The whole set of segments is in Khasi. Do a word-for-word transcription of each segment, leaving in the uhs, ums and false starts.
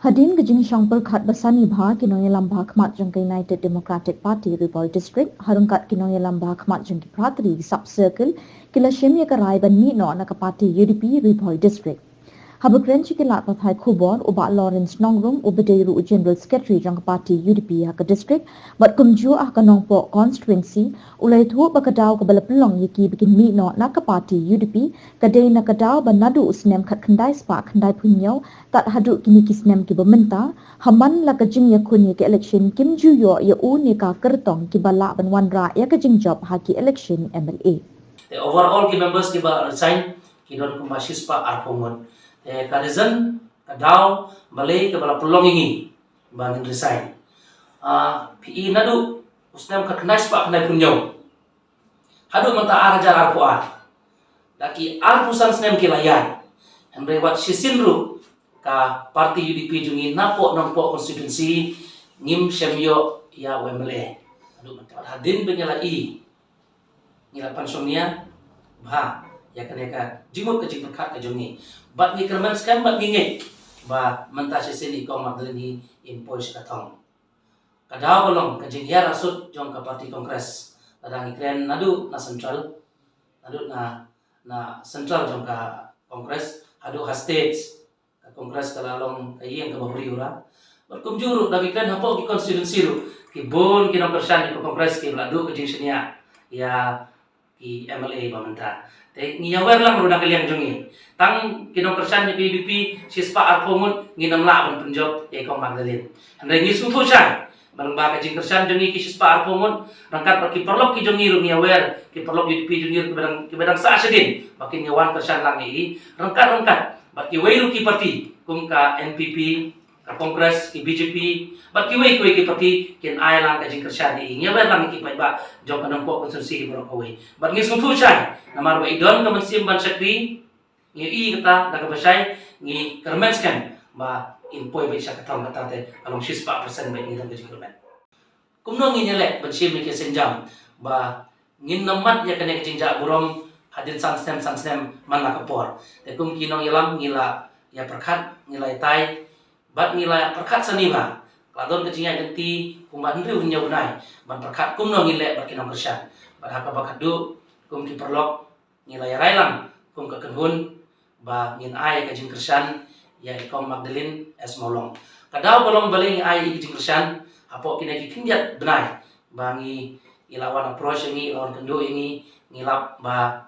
Hadien ka jingshong pyrkhat ba sani bha, ki nongïalam ba khmat jong ka United Democratic Party Ri Bhoi District, ha ryngkat ki nongïalam ba khmat jong ki Phra Tri Sub Circle, ki la shim ïa ka rai ban mih noh na ka party U D P Ri Bhoi District. Haba kren sha ki lad pathai khubor, u Bah Lawrence Nongrum, uba dei ruh u General Secretary jong ka party U D P ha ka district, bad kumjuh ha ka Nongpoh constituency, u la ïathuh ba ka daw kaba la pynlong ïa ki ba kin mih noh na ka party U D P ka dei na ka daw ba naduh u snem khatkhyndai spah khyndaiphew hynñiew tad haduh kine ki snem kiba mynta, ha man la ka jingïakhun ïa ka election, kim ju ïoh ïa u ne ka kyrtong kiba lah ban wanrah ïa ka jingjop ha ki election M L A. Te overall ki members kiba resign ki don kumba shispah arphew ngut. Te ka reason, ka daw balei kaba la pynlong ïa ngi ba ngin resign. Ah, phi i naduh u snem khatkhyndai spah khyndaiphew hynñiew haduh mynta ar hajar arphew ar, da ki arphew san snem ki la ïaid. Hynrei wat shisien ruh ka party U D P jong ngi napoh Nongpoh constituency ngim shym ïoh ïa u M L A. Haduh mynta, hadien ba ngi la i, ngi la pynshongnia bha ïa kane ka jingmut ka jingpyrkhat ka jong ngi. Bad ngi kyrmen skhem bad ngi ngeit ba mynta shisien i Kong Magdalene in poi sha ka thong. Ka daw ka long ka jinghiar asut jong ka party Congress. Lada ngi kren naduh na central, naduh na, na central jong ka Congress haduh ha states, ka Congress ka la long ka ïing kaba briew la. Bad kumjuh ruh da ngi kren hapoh ki constituency ruh, ki bun ki nongkyrshan ïa ka Congress kiba la duh ka jingshaniah ïa ki M L A ba mynta. Te ngi ïawer lang ruh na ka liang jong ngi. Tang ki nongkyrshan ïa ka U D P shispah arphew ngut ngin ym lah ban pynjop ïa i Kong Magdalene. Hynrei ngi sngewthuh shai ba lyngba ka jingkyrshan jong ngi ki shispah arphew ngut, ryngkat bad ki paralok ki jong ngi ruh ngi ïawer, ki paralok U D P jong ngi ruh kiba dang, kiba dang sah shadien ba kin ïa wan kyrshan lang ïa i, ryngkat ryngkat bad kiwei ruh ki party kum ka N P P, ka Congress, ki B J P, bad kiwei kiwei ki party kin ai lang ka jingkyrshan ïa i. Ngi ïawer lang ïa ki paidbah jong ka Nongpoh constituency baroh kawei. Bad ngi sngewthuh shai namar ba i don ka mynsiem ban shakri, ngi i kata da kaba shai, ngi kyrmen skhem ba in poi beit sha ka thong, kata te ka long shispah percent beit, ngi don ka jingkyrmen. Kumno ngin ïaleh ban shim ïa ki sienjam ba ngin ym mad ïa kane ka jingjah burom hadien san snem san snem man la ka por. Te kum ki nongïalam ngi la ïa pyrkhat, ngi la ïatai bad ngi la pyrkhat sani bha. Ka la don ka jingïaid lynti kumba hynriew hynñiew bnai ban pyrkhat kumno ngin leh bad ki nongkyrshan. Bad ha kaba khatduh, kum ki paralok, ngi la ïarai lang kum ka kynhun ba ngin ai ka jingkyrshan ïa i Kong Magdalene S Mawlong. Ka daw ka long balei ngi ai ïa ka jingkyrshan hapoh kine ki khyndiat bnai ba ngi, i la wan approach ïa ngi, i la wan kynduh ïa ngi, ngi lap ba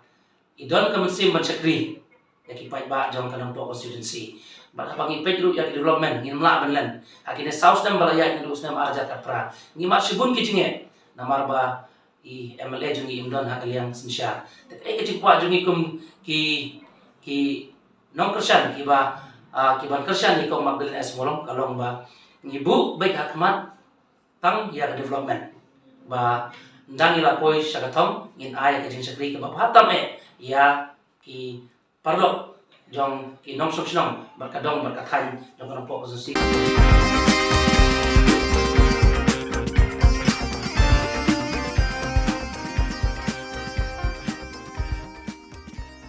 i don ka mynsiem ban shakri ïa ki paidbah jong ka Nongpoh constituency. Bad haba ngi peit ruh ïa ki development, ngim lah ban len ha kine saw snem ba la ïaid naduh u snem ar hajar khatphra. Ngi mad shibun ki jingeh namar ba i M L A jong ngi im don ha ka liang synshar. Te kaei ka jingkwah jong ngi kum ki, ki nongkyrshan kiba, ah, kiban kyrshan ïa i Kong Magdalene S Mawlong ka long ba ngi buh beit ha khmat tang ïa ka development. Ba ynda ngi la poi sha ka thong ngin ai ka jingshakri kaba bha tam eh ïa ki paralok jong ki nongshong shnong bad ka dong bad ka thaiñ jong ka Nongpoh constituency.